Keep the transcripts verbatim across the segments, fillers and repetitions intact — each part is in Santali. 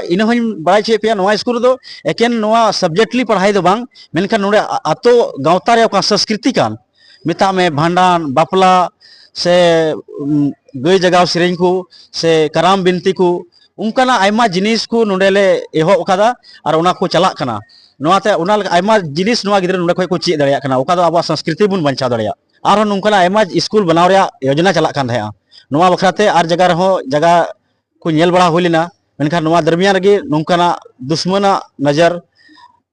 ᱤᱱᱟᱹ ᱦᱚᱸᱧ ᱵᱟᱲᱟᱭ ᱦᱚᱪᱚᱭᱮᱫ ᱯᱮᱭᱟ, ᱱᱚᱣᱟ ᱥᱠᱩᱞ ᱨᱮᱫᱚ ᱮᱠᱮᱱ ᱱᱚᱣᱟ subjectly ᱯᱟᱲᱦᱟᱣ ᱫᱚ ᱵᱟᱝ, ᱢᱮᱱᱠᱷᱟᱱ ᱱᱚᱰᱮ ᱟ- ᱟᱛᱳ ᱜᱟᱶᱛᱟ ᱨᱮ ᱚᱠᱟ ᱥᱚᱝᱥᱠᱨᱤᱛᱤ ᱠᱟᱱ, ᱢᱮᱛᱟᱜ ᱢᱮ ᱵᱷᱟᱸᱰᱟᱱ, ᱵᱟᱯᱞᱟ, ᱥᱮ ᱩᱢ, ᱜᱟᱹᱭ ᱡᱟᱜᱟᱣ ᱥᱮᱨᱮᱧ ᱠᱚ, ᱥᱮ ᱠᱟᱨᱟᱢ ᱵᱤᱱᱛᱤ ᱠᱚ, ᱚᱱᱠᱟᱱᱟᱜ ᱟᱭᱢᱟ ᱡᱤᱱᱤᱥ ᱠᱚ ᱱᱚᱰᱮ ᱞᱮ ᱮᱦᱚᱵ ᱟᱠᱟᱫᱟ ᱟᱨ ᱚᱱᱟ ᱠᱚ ᱪᱟᱞᱟᱜ ᱠᱟᱱᱟ᱾ ᱱᱚᱣᱟᱛᱮ ᱚᱱᱟ ᱞᱮᱠᱟ ᱟᱭᱢᱟ ᱡᱤᱱᱤᱥ ᱱᱚᱣᱟ ᱜᱤᱫᱽᱨᱟᱹ ᱱᱚᱰᱮ ᱠᱷᱚᱱ ᱠᱚ ᱪᱮᱫ ᱫᱟᱲᱮᱭᱟᱜ ᱠᱟᱱᱟ, ᱚᱠᱟ ᱫᱚ ᱟᱵᱚᱣᱟᱜ ᱥᱚᱝᱥᱠᱨᱤᱛᱤ ᱵᱚᱱ ᱵᱟᱧᱪᱟᱣ ᱫᱟᱲᱮᱭᱟᱜᱼᱟ᱾ ᱟᱨᱦᱚᱸ ᱱᱚᱝᱠᱟᱱᱟᱜ ᱟᱭᱢᱟ ᱥᱠᱩᱞ ᱵᱮᱱᱟᱣ ᱨᱮᱭᱟᱜ ᱭᱳᱡᱚᱱᱟ ᱪᱟᱞᱟᱜ ᱠᱟᱱ ᱛᱟᱦᱮᱸᱜᱼᱟ᱾ ᱱᱚᱣᱟ ᱵᱟᱠᱷᱨᱟᱛᱮ ᱟᱨ ᱡᱟᱭᱜᱟ ᱨᱮᱦᱚᱸ ᱡᱟᱭᱜᱟ ᱠᱚ ᱧᱮᱞ ᱵᱟᱲᱟ ᱦᱩᱭ ᱞᱮᱱᱟ, ᱢᱮᱱᱠᱷᱟᱱ ᱱᱚᱣᱟ ᱫᱟᱨᱢᱤᱭᱟᱱ ᱨᱮᱜᱮ ᱱᱚᱝᱠᱟᱱᱟᱜ ᱫᱩᱥᱢᱟᱱᱟᱜ ᱱᱚᱡᱚᱨ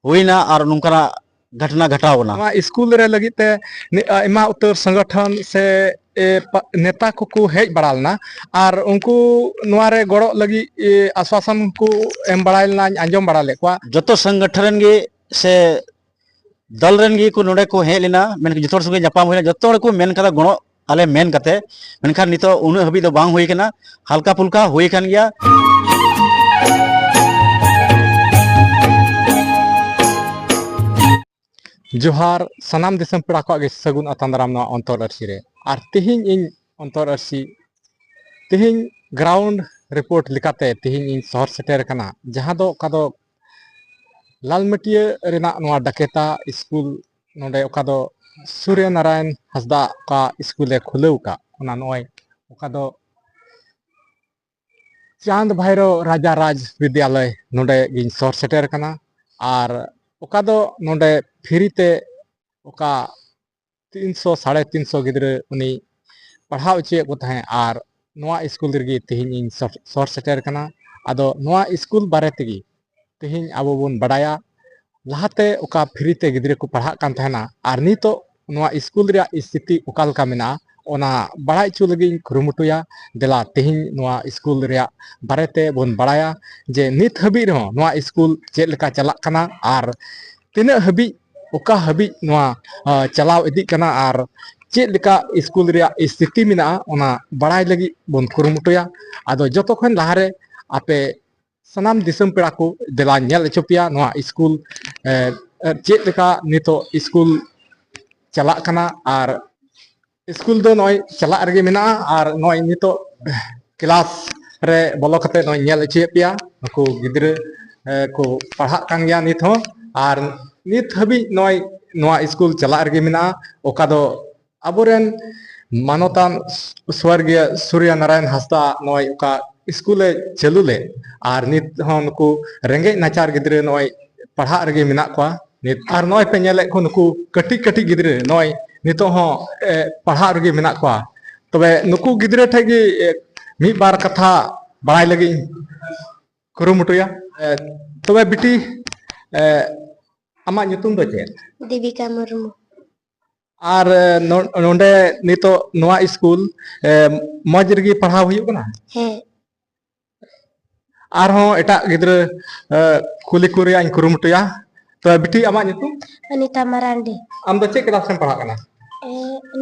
ᱦᱩᱭᱱᱟ ᱟᱨ ᱱᱚᱝᱠᱟᱱᱟᱜ ᱜᱷᱚᱴᱚᱱᱟ ᱜᱷᱚᱴᱟᱣ ᱮᱱᱟ᱾ ᱱᱚᱣᱟ ᱥᱠᱩᱞ ᱨᱮ ᱞᱟᱹᱜᱤᱫ ᱛᱮ ᱱᱤ- ᱟᱭᱢᱟ ᱩᱛᱟᱹᱨ ᱥᱚᱝᱜᱚᱴᱷᱚᱱ ᱥᱮ ᱮ, ᱯᱟ- ᱱᱮᱛᱟ ᱠᱚᱠᱚ ᱦᱮᱡ ᱵᱟᱲᱟ ᱞᱮᱱᱟ ᱟᱨ ᱩᱱᱠᱩ ᱱᱚᱣᱟ ᱨᱮ ᱜᱚᱲᱚᱜ ᱞᱟᱹᱜᱤᱫ ᱮ, ᱟᱥᱣᱟᱥᱚᱱ ᱠᱚ ᱮᱢ ᱵᱟᱲᱟᱭ ᱞᱮᱱᱟᱧ ᱟᱸᱡᱚᱢ ᱵᱟᱲᱟ ᱞᱮᱫ ᱠᱚᱣᱟ᱾ ᱡᱚᱛᱚ ᱥᱚᱝᱜᱚᱴᱷᱚᱱ ᱨᱮᱱ ᱜᱮ ᱥᱮ ᱫᱚᱞ ᱨᱮᱱ ᱜᱮ ᱠᱚ ᱱᱚᱰᱮ ᱠᱚ ᱦᱮᱡ ᱞᱮᱱᱟ, ᱢᱮᱱᱠᱷᱟᱱ ᱡᱚᱛᱚ ᱦᱚᱲ ᱥᱚᱸᱜᱮ ᱧᱟᱯᱟᱢ ᱦᱩᱭ ᱞᱮᱱᱟ, ᱡᱚᱛᱚ ᱦᱚᱲ ᱠᱚ ᱢᱮᱱ ᱠᱟᱫᱟ ᱜᱚᱲᱚ ᱟᱞᱮ ᱢᱮᱱ ᱠᱟᱛᱮ, ᱢᱮᱱᱠᱷᱟᱱ ᱱᱤᱛᱚᱜ ᱩᱱᱟᱹᱜ ᱦᱟᱹᱵᱤᱡ ᱫᱚ ᱵᱟᱝ ᱦᱩᱭ ᱠᱟᱱᱟ, ᱦᱟᱞᱠᱟ ᱯᱷᱩᱞᱠᱟ ᱦᱩᱭ ᱠᱟᱱ ᱜᱮᱭᱟ᱾ ᱡᱚᱦᱟᱨ ᱥᱟᱱᱟᱢ ᱫᱤᱥᱚᱢ ᱯᱮᱲᱟ ᱠᱚᱣᱟᱜ ᱜᱮ ᱥᱟᱹᱜᱩᱱ ᱟᱛᱟᱝ ᱫᱟᱨᱟᱢ ᱱᱚᱣᱟ ᱚᱱᱛᱚᱨ ᱟᱹᱨᱥᱤ ᱨᱮ᱾ ᱟᱨ ᱛᱮᱦᱮᱧ ᱤᱧ ᱚᱱᱛᱚᱨ ᱟᱹᱨᱥᱤ, ᱛᱮᱦᱮᱧ ground report ᱞᱮᱠᱟᱛᱮ ᱛᱮᱦᱮᱧ ᱤᱧ ᱥᱚᱦᱚᱨ ᱥᱮᱴᱮᱨ ᱟᱠᱟᱱᱟ, ᱡᱟᱦᱟᱸ ᱫᱚ ᱚᱠᱟ ᱫᱚ ᱞᱟᱞᱢᱟᱹᱴᱤᱭᱟᱹ ᱨᱮᱱᱟᱜ ᱱᱚᱣᱟ ᱰᱟᱠᱮᱛᱟ ᱥᱠᱩᱞ, ᱱᱚᱰᱮ ᱚᱠᱟ ᱫᱚ ᱥᱩᱨᱭᱚ ᱱᱟᱨᱟᱭᱚᱱ ᱦᱟᱸᱥᱫᱟ ᱚᱠᱟ ᱥᱠᱩᱞ ᱮ ᱠᱷᱩᱞᱟᱹᱣ ᱟᱠᱟᱫ, ᱚᱱᱟ ᱱᱚᱜᱼᱚᱭ ᱚᱠᱟ ᱫᱚ ᱪᱟᱸᱫᱽ ᱵᱷᱟᱭᱨᱚ ᱨᱟᱡᱟ ᱨᱟᱡᱽ ᱵᱤᱫᱽᱭᱟᱞᱚᱭ, ᱱᱚᱰᱮ ᱜᱤᱧ ᱥᱚᱦᱚᱨ ᱥᱮᱴᱮᱨ ᱟᱠᱟᱱᱟ᱾ ᱟᱨ ᱚᱠᱟ ᱫᱚ ᱱᱚᱰᱮ ᱯᱷᱨᱤ ᱛᱮ ᱚᱠᱟ ᱛᱤᱱᱥᱚ, ᱥᱟᱲᱮ ᱛᱤᱱᱥᱚ ᱜᱤᱫᱽᱨᱟᱹ ᱩᱱᱤ ᱯᱟᱲᱦᱟᱣ ᱦᱚᱪᱚᱭᱮᱫ ᱠᱚ ᱛᱟᱦᱮᱸᱫ᱾ ᱟᱨ ᱱᱚᱣᱟ ᱥᱠᱩᱞ ᱨᱮᱜᱮ ᱛᱮᱦᱮᱧ ᱤᱧ ᱥᱚᱦᱚᱨ ᱥᱮᱴᱮᱨ ᱟᱠᱟᱱᱟ᱾ ᱟᱫᱚ ᱱᱚᱣᱟ ᱥᱠᱩᱞ ᱵᱟᱨᱮ ᱛᱮᱜᱮ ᱛᱮᱦᱮᱧ ᱟᱵᱚ ᱵᱚᱱ ᱵᱟᱰᱟᱭᱟ᱾ ᱞᱟᱦᱟᱛᱮ ᱚᱠᱟ ᱯᱷᱨᱤ ᱛᱮ ᱜᱤᱫᱽᱨᱟᱹ ᱠᱚ ᱯᱟᱲᱦᱟᱜ ᱠᱟᱱ ᱛᱟᱦᱮᱱᱟ ᱟᱨ ᱱᱤᱛᱚᱜ ᱱᱚᱣᱟ ᱥᱠᱩᱞ ᱨᱮᱭᱟᱜ ᱥᱛᱷᱤᱛᱤ ᱚᱠᱟ ᱞᱮᱠᱟ ᱢᱮᱱᱟᱜᱼᱟ, ᱚᱱᱟ ᱵᱟᱲᱟᱭ ᱦᱚᱪᱚ ᱞᱟᱹᱜᱤᱫ ᱤᱧ ᱠᱩᱨᱩᱢᱩᱴᱩᱭᱟ᱾ ᱫᱮᱞᱟ ᱛᱮᱦᱮᱧ ᱱᱚᱣᱟ ᱥᱠᱩᱞ ᱨᱮᱭᱟᱜ ᱵᱟᱨᱮᱛᱮ ᱵᱚᱱ ᱵᱟᱲᱟᱭᱟ ᱡᱮ ᱱᱤᱛ ᱦᱟᱹᱵᱤᱡ ᱨᱮᱦᱚᱸ ᱱᱚᱣᱟ ᱥᱠᱩᱞ ᱪᱮᱫ ᱞᱮᱠᱟ ᱪᱟᱞᱟᱜ ᱠᱟᱱᱟ ᱟᱨ ᱛᱤᱱᱟᱹᱜ ᱦᱟᱹᱵᱤᱡ, ᱚᱠᱟ ᱦᱟᱹᱵᱤᱡ ᱱᱚᱣᱟ, ᱟ, ᱪᱟᱞᱟᱣ ᱤᱫᱤᱜ ᱠᱟᱱᱟ ᱟᱨ ᱪᱮᱫ ᱞᱮᱠᱟ ᱥᱠᱩᱞ ᱨᱮᱭᱟᱜ ᱥᱛᱷᱤᱛᱤ ᱢᱮᱱᱟᱜᱼᱟ, ᱚᱱᱟ ᱵᱟᱲᱟᱭ ᱞᱟᱹᱜᱤᱫ ᱵᱚᱱ ᱠᱩᱨᱩᱢᱩᱴᱩᱭᱟ᱾ ᱟᱫᱚ ᱡᱚᱛᱚ ᱠᱷᱚᱱ ᱞᱟᱦᱟᱨᱮ ᱟᱯᱮ ᱥᱟᱱᱟᱢ ᱫᱤᱥᱚᱢ ᱯᱮᱲᱟ ᱠᱚ ᱫᱮᱞᱟ ᱧᱮᱞ ᱦᱚᱪᱚ ᱯᱮᱭᱟ ᱱᱚᱣᱟ ᱥᱠᱩᱞ, ᱮ, ᱮ, ᱪᱮᱫ ᱞᱮᱠᱟ ᱱᱤᱛᱚᱜ ᱥᱠᱩᱞ ᱪᱟᱞᱟᱜ ᱠᱟᱱᱟ᱾ ᱟᱨ ᱥᱠᱩᱞ ᱫᱚ ᱱᱚᱜᱼᱚᱭ ᱪᱟᱞᱟᱜ ᱨᱮᱜᱮ ᱢᱮᱱᱟᱜᱼᱟ ᱟᱨ ᱱᱚᱜᱼᱚᱭ ᱱᱤᱛᱚᱜ ᱠᱞᱟᱥ ᱨᱮ ᱵᱚᱞᱚ ᱠᱟᱛᱮ ᱱᱚᱜᱼᱚᱭ ᱧᱮᱞ ᱦᱚᱪᱚᱭᱮᱫ ᱯᱮᱭᱟ᱾ ᱱᱩᱠᱩ ᱜᱤᱫᱽᱨᱟᱹ ᱮ, ᱠᱚ ᱯᱟᱲᱦᱟᱜ ᱠᱟᱱ ᱜᱮᱭᱟ ᱱᱤᱛ ᱦᱚᱸ, ᱟᱨ ᱱᱤᱛ ᱦᱟᱹᱵᱤᱡ ᱱᱚᱜᱼᱚᱭ ᱱᱚᱣᱟ ᱥᱠᱩᱞ ᱪᱟᱞᱟᱜ ᱨᱮᱜᱮ ᱢᱮᱱᱟᱜᱼᱟ, ᱚᱠᱟ ᱫᱚ ᱟᱵᱚᱨᱮᱱ ᱢᱟᱱᱚᱛᱟᱱ ᱥᱣᱚᱨᱜᱤᱭᱟᱹ ᱥᱩᱨᱭᱚ ᱱᱟᱨᱟᱭᱚᱱ ᱦᱟᱸᱥᱫᱟ ᱱᱚᱜᱼᱚᱭ ᱚᱠᱟ ᱥᱠᱩᱞᱮ ᱪᱟᱹᱞᱩ ᱞᱮᱫ, ᱟᱨ ᱱᱤᱛ ᱦᱚᱸ ᱱᱩᱠᱩ ᱨᱮᱸᱜᱮᱡ ᱱᱟᱪᱟᱨ ᱜᱤᱫᱽᱨᱟᱹ ᱱᱚᱜᱼᱚᱭ ᱯᱟᱲᱦᱟᱜ ᱨᱮᱜᱮ ᱢᱮᱱᱟᱜ ᱠᱚᱣᱟ ᱱᱤᱛ᱾ ᱟᱨ ᱱᱚᱜᱼᱚᱭ ᱯᱮ ᱧᱮᱞᱮᱫ ᱠᱚ ᱱᱩᱠᱩ ᱠᱟᱹᱴᱤᱡ ᱠᱟᱹᱴᱤᱡ ᱜᱤᱫᱽᱨᱟᱹ ᱱᱚᱜᱼᱚᱭ ᱱᱤᱛᱚᱜ ᱦᱚᱸ ᱮ, ᱯᱟᱲᱦᱟᱜ ᱨᱮᱜᱮ ᱢᱮᱱᱟᱜ ᱠᱚᱣᱟ᱾ ᱛᱚᱵᱮ ᱱᱩᱠᱩ ᱜᱤᱫᱽᱨᱟᱹ ᱴᱷᱮᱡ ᱜᱮ ᱮ, ᱢᱤᱫ ᱵᱟᱨ ᱠᱟᱛᱷᱟ ᱵᱟᱲᱟᱭ ᱞᱟᱹᱜᱤᱫ ᱤᱧ ᱠᱩᱨᱩᱢᱩᱴᱩᱭᱟ᱾ ᱮ, ᱛᱚᱵᱮ ᱵᱤᱴᱤ, ᱮ, ᱟᱢᱟᱜ ᱧᱩᱛᱩᱢ ᱫᱚ ᱪᱮᱫ? ᱫᱮᱵᱤᱠᱟ ᱢᱩᱨᱢᱩ᱾ ᱟᱨ ᱮ, ᱱᱚ-, ᱱᱚᱰᱮ ᱱᱤᱛᱚᱜ ᱱᱚᱣᱟ ᱥᱠᱩᱞ ᱮ, ᱢᱚᱡᱽ ᱨᱮᱜᱮ ᱯᱟᱲᱦᱟᱣ ᱦᱩᱭᱩᱜ ᱠᱟᱱᱟ? ᱦᱮᱸ᱾ ᱟᱨᱦᱚᱸ ᱮᱴᱟᱜ ᱜᱤᱫᱽᱨᱟᱹ ᱮ, ᱠᱩᱞᱤ ᱠᱚ ᱨᱮᱭᱟᱜ ᱤᱧ ᱠᱩᱨᱩᱢᱩᱴᱩᱭᱟ᱾ ᱛᱚ ᱵᱤᱴᱤ, ᱟᱢᱟᱜ ᱧᱩᱛᱩᱢ? ᱚᱱᱤᱛᱟ ᱢᱟᱨᱟᱱᱰᱤ᱾ ᱟᱢ ᱫᱚ ᱪᱮᱫ ᱠᱞᱟᱥ ᱨᱮᱢ ᱯᱟᱲᱦᱟᱜ ᱠᱟᱱᱟ? ᱮ,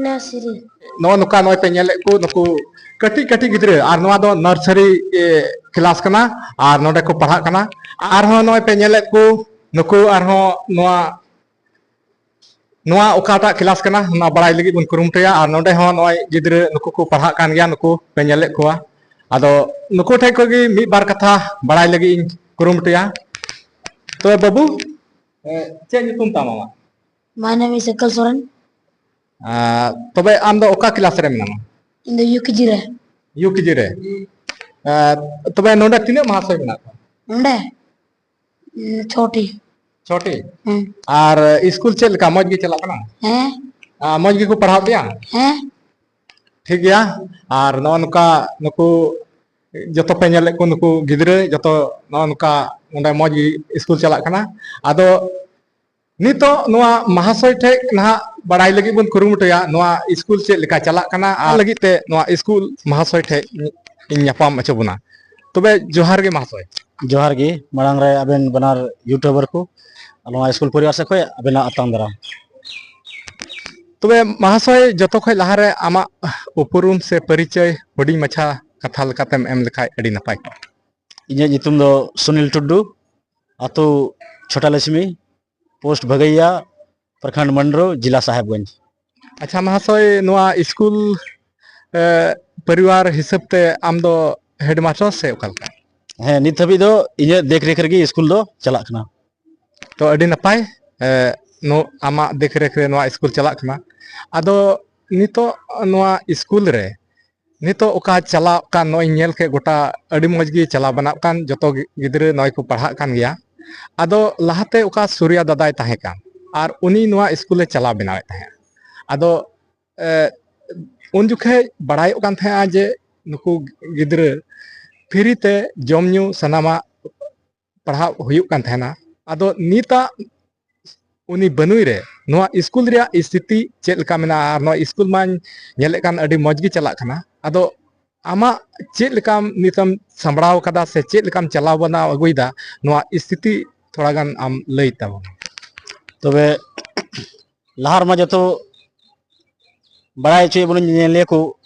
ᱱᱟᱨᱥᱟᱨᱤ᱾ ᱱᱚᱜᱼᱚ ᱱᱚᱝᱠᱟ ᱱᱚᱜᱼᱚᱭ ᱯᱮ ᱧᱮᱞᱮᱫ ᱠᱚ ᱱᱩᱠᱩ ᱠᱟᱹᱴᱤᱡ ᱠᱟᱹᱴᱤᱡ ᱜᱤᱫᱽᱨᱟᱹ, ᱟᱨ ᱱᱚᱣᱟ ᱫᱚ ᱱᱟᱨᱥᱟᱨᱤ ᱮ, ᱠᱞᱟᱥ ᱠᱟᱱᱟ, ᱟᱨ ᱱᱚᱰᱮ ᱠᱚ ᱯᱟᱲᱦᱟᱜ ᱠᱟᱱᱟ᱾ ᱟᱨᱦᱚᱸ ᱱᱚᱜᱼᱚᱭ ᱯᱮ ᱧᱮᱞᱮᱫ ᱠᱚ ᱱᱩᱠᱩ ᱟᱨᱦᱚᱸ ᱱᱚᱣᱟ ᱱᱚᱣᱟ ᱚᱠᱟᱴᱟᱜ ᱠᱞᱟᱥ ᱠᱟᱱᱟ, ᱚᱱᱟ ᱵᱟᱲᱟᱭ ᱞᱟᱹᱜᱤᱫ ᱵᱚᱱ ᱠᱩᱨᱩᱢᱩᱴᱩᱭᱟ᱾ ᱟᱨ ᱱᱚᱰᱮ ᱦᱚᱸ ᱱᱚᱜᱼᱚᱭ ᱜᱤᱫᱽᱨᱟᱹ ᱱᱩᱠᱩ ᱠᱚ ᱯᱟᱲᱦᱟᱜ ᱠᱟᱱ ᱜᱮᱭᱟ, ᱱᱩᱠᱩ ᱯᱮ ᱧᱮᱞᱮᱫ ᱠᱚᱣᱟ᱾ ᱟᱫᱚ ᱱᱩᱠᱩ ᱴᱷᱮᱡ ᱠᱷᱚᱡ ᱜᱮ ᱢᱤᱫ ᱵᱟᱨ ᱠᱟᱛᱷᱟ ᱵᱟᱲᱟᱭ ᱞᱟᱹᱜᱤᱫ ᱤᱧ ᱠᱩᱨᱩᱢᱩᱴᱩᱭᱟ᱾ ᱛᱚᱵᱮ ᱵᱟᱹᱵᱩ, ᱮ, ᱪᱮᱫ ᱧᱩᱛᱩᱢ ᱛᱟᱢ ᱟᱢᱟᱜ? My name is Ekal Soren. ᱟᱨ ᱛᱚᱵᱮ ᱟᱢ ᱫᱚ ᱚᱠᱟ ᱠᱞᱟᱥ ᱨᱮ ᱢᱮᱱᱟᱢᱟ? ᱤᱧ ᱫᱚ ᱭᱩ ᱠᱮ ᱡᱤ ᱨᱮ᱾ ᱭᱩ ᱠᱮ ᱡᱤ ᱨᱮ᱾ ᱟᱨ ᱛᱚᱵᱮ ᱱᱚᱰᱮ ᱛᱤᱱᱟᱹᱜ ᱢᱟᱦᱟᱥᱚᱭ ᱢᱮᱱᱟᱜ ᱠᱚᱣᱟ? ᱱᱚᱰᱮ? ᱩᱸ, ᱪᱷᱚᱴᱤ᱾ ᱪᱷᱚᱴᱤ? ᱦᱮᱸ᱾ ᱟᱨ ᱥᱠᱩᱞ ᱪᱮᱫ ᱞᱮᱠᱟ, ᱢᱚᱡᱽ ᱜᱮ ᱪᱟᱞᱟᱜ ᱠᱟᱱᱟ? ᱦᱮᱸ᱾ ᱟᱨ ᱢᱚᱡᱽ ᱜᱮᱠᱚ ᱯᱟᱲᱦᱟᱣ ᱯᱮᱭᱟ? ᱦᱮᱸ᱾ ᱴᱷᱤᱠ ᱜᱮᱭᱟ᱾ ᱟᱨ ᱱᱚᱜᱼᱚ ᱱᱚᱝᱠᱟ ᱱᱩᱠᱩ ᱡᱚᱛᱚ ᱯᱮ ᱧᱮᱞᱮᱫ ᱠᱚ, ᱱᱩᱠᱩ ᱜᱤᱫᱽᱨᱟᱹ ᱡᱚᱛᱚ ᱱᱚᱜᱼᱚ ᱱᱚᱝᱠᱟ ᱱᱚᱰᱮ ᱢᱚᱡᱽ ᱜᱮ ᱥᱠᱩᱞ ᱪᱟᱞᱟᱜ ᱠᱟᱱᱟ᱾ ᱟᱫᱚ ᱱᱤᱛᱚᱜ ᱱᱚᱣᱟ ᱢᱟᱦᱟᱥᱚᱭ ᱴᱷᱮᱡ ᱱᱟᱦᱟᱜ ᱵᱟᱲᱟᱭ ᱞᱟᱹᱜᱤᱫ ᱵᱚᱱ ᱠᱩᱨᱩᱢᱩᱴᱩᱭᱟ, ᱱᱚᱣᱟ ᱥᱠᱩᱞ ᱪᱮᱫ ᱞᱮᱠᱟ ᱪᱟᱞᱟᱜ ᱠᱟᱱᱟ, ᱟᱨ ᱞᱟᱹᱜᱤᱫ ᱛᱮ ᱱᱚᱣᱟ ᱥᱠᱩᱞ ᱢᱟᱦᱟᱥᱚᱭ ᱴᱷᱮᱡ ᱤᱧ ᱧᱟᱯᱟᱢ ᱦᱚᱪᱚ ᱵᱚᱱᱟ᱾ ᱛᱚᱵᱮ ᱡᱚᱦᱟᱨ ᱜᱮ ᱢᱟᱦᱟᱥᱚᱭ᱾ ᱡᱚᱦᱟᱨ ᱜᱮ᱾ ᱢᱟᱲᱟᱝ ᱨᱮ ᱟᱵᱮᱱ ᱵᱟᱱᱟᱨ ᱭᱩᱴᱩᱵᱟᱨ ᱠᱚ ᱟᱨ ᱱᱚᱣᱟ ᱥᱠᱩᱞ ᱯᱚᱨᱤᱵᱟᱨ ᱥᱮᱫ ᱠᱷᱚᱱ ᱟᱵᱮᱱᱟᱜ ᱟᱛᱟᱝ ᱫᱟᱨᱟᱢ᱾ ᱛᱚᱵᱮ ᱢᱟᱦᱟᱥᱚᱭ, ᱡᱚᱛᱚ ᱠᱷᱚᱱ ᱞᱟᱦᱟᱨᱮ ᱟᱢᱟᱜ ᱩᱯᱨᱩᱢ ᱥᱮ ᱯᱚᱨᱤᱪᱚᱭ ᱦᱩᱰᱤᱧ ᱢᱟᱪᱷᱟ ᱠᱟᱛᱷᱟ ᱞᱮᱠᱟᱛᱮᱢ ᱮᱢ ᱞᱮᱠᱷᱟᱡ ᱟᱹᱰᱤ ᱱᱟᱯᱟᱭ ᱠᱚᱜᱼᱟ᱾ ᱤᱧᱟᱹᱜ ᱧᱩᱛᱩᱢ ᱫᱚ ᱥᱩᱱᱤᱞ ᱴᱩᱰᱩ, ᱟᱹᱛᱩ ᱪᱷᱳᱴᱟ ᱞᱚᱪᱷᱢᱤ, ᱯᱳᱥᱴ ᱵᱷᱟᱜᱟᱭᱟ, ᱯᱨᱚᱠᱷᱚᱸᱰ ᱢᱟᱱᱰᱨᱳ, ᱡᱮᱞᱟ ᱥᱟᱦᱮᱵᱽᱜᱚᱸᱡᱽ᱾ ᱟᱪᱪᱷᱟ ᱢᱟᱦᱟᱥᱚᱭ, ᱱᱚᱣᱟ ᱥᱠᱩᱞ, ᱮ, ᱯᱚᱨᱤᱵᱟᱨ ᱦᱤᱥᱟᱹᱵ ᱛᱮ ᱟᱢ ᱫᱚ ᱦᱮᱰᱢᱟᱥᱴᱟᱨ ᱥᱮ ᱚᱠᱟ ᱞᱮᱠᱟ? ᱦᱮᱸ, ᱱᱤᱛ ᱫᱷᱟᱹᱵᱤᱡ ᱫᱚ ᱤᱧᱟᱹᱜ ᱫᱮᱠᱷ ᱨᱮᱠᱷ ᱨᱮᱜᱮ ᱥᱠᱩᱞ ᱫᱚ ᱪᱟᱞᱟᱜ ᱠᱟᱱᱟ᱾ ᱛᱚ ᱟᱹᱰᱤ ᱱᱟᱯᱟᱭ, ᱮ, ᱱᱚ-, ᱟᱢᱟᱜ ᱫᱮᱠᱷ ᱨᱮᱠᱷ ᱨᱮ ᱱᱚᱣᱟ ᱥᱠᱩᱞ ᱪᱟᱞᱟᱜ ᱠᱟᱱᱟ᱾ ᱟᱫᱚ ᱱᱤᱛᱚᱜ ᱱᱚᱣᱟ ᱥᱠᱩᱞ ᱨᱮ ᱱᱤᱛᱚᱜ ᱚᱠᱟ ᱪᱟᱞᱟᱜ ᱠᱟᱱ, ᱱᱚᱜᱼᱚᱭ ᱧᱮᱞ ᱠᱮᱫ ᱜᱚᱴᱟ ᱟᱹᱰᱤ ᱢᱚᱡᱽ ᱜᱮ ᱪᱟᱞᱟᱣ ᱵᱮᱱᱟᱜ ᱠᱟᱱ, ᱡᱚᱛᱚ ᱜᱤ-, ᱜᱤᱫᱽᱨᱟᱹ ᱱᱚᱜᱼᱚᱭ ᱠᱚ ᱯᱟᱲᱦᱟᱜ ᱠᱟᱱ ᱜᱮᱭᱟ᱾ ᱟᱫᱚ ᱞᱟᱦᱟᱛᱮ ᱚᱠᱟ ᱥᱩᱨᱭᱟ ᱫᱟᱫᱟᱭ ᱛᱟᱦᱮᱸ ᱠᱟᱱ ᱟᱨ ᱩᱱᱤ ᱱᱚᱣᱟ ᱥᱠᱩᱞᱮ ᱪᱟᱞᱟᱣ ᱵᱮᱱᱟᱣᱮᱫ ᱛᱟᱦᱮᱸᱫ, ᱟᱫᱚ ᱮ, ᱩᱱ ᱡᱚᱠᱷᱮᱡ ᱵᱟᱲᱟᱭᱚᱜ ᱠᱟᱱ ᱛᱟᱦᱮᱸᱜᱼᱟ ᱡᱮ ᱱᱩᱠᱩ ᱜᱤᱫᱽᱨᱟᱹ ᱯᱷᱨᱤ ᱛᱮ ᱡᱚᱢ ᱧᱩ ᱥᱟᱱᱟᱢᱟᱜ ᱯᱟᱲᱦᱟᱣ ᱦᱩᱭᱩᱜ ᱠᱟᱱ ᱛᱟᱦᱮᱱᱟ᱾ ᱟᱫᱚ ᱱᱤᱛᱟᱜ ᱩᱱᱤ ᱵᱟᱹᱱᱩᱭ ᱨᱮ ᱱᱚᱣᱟ ᱥᱠᱩᱞ ᱨᱮᱭᱟᱜ ᱥᱛᱷᱤᱛᱤ ᱪᱮᱫ ᱞᱮᱠᱟ ᱢᱮᱱᱟᱜᱼᱟ? ᱟᱨ ᱱᱚᱣᱟ ᱥᱠᱩᱞ ᱢᱟᱧ ᱧᱮᱞᱮᱫ ᱠᱟᱱ ᱟᱹᱰᱤ ᱢᱚᱡᱽ ᱜᱮ ᱪᱟᱞᱟᱜ ᱠᱟᱱᱟ᱾ ᱟᱫᱚ ᱟᱢᱟᱜ ᱪᱮᱫ ᱞᱮᱠᱟᱢ ᱱᱤᱛᱮᱢ ᱥᱟᱢᱵᱲᱟᱣ ᱠᱟᱫᱟ ᱥᱮ ᱪᱮᱫ ᱞᱮᱠᱟᱢ ᱪᱟᱞᱟᱣ ᱵᱟᱱᱟᱣ ᱟᱹᱜᱩᱭᱮᱫᱟ, ᱱᱚᱣᱟ ᱥᱛᱷᱤᱛᱤ ᱛᱷᱚᱲᱟ ᱜᱟᱱ ᱟᱢ ᱞᱟᱹᱭ ᱛᱟᱵᱚᱱ ᱢᱮ᱾ ᱛᱚᱵᱮ ᱞᱟᱦᱟ ᱨᱮᱢᱟ ᱡᱚᱛᱚ ᱵᱟᱲᱟᱭ ᱦᱚᱪᱚᱭᱮᱫ ᱵᱚᱱ ᱧᱮᱧᱮᱞᱤᱭᱟᱹ ᱠᱚ,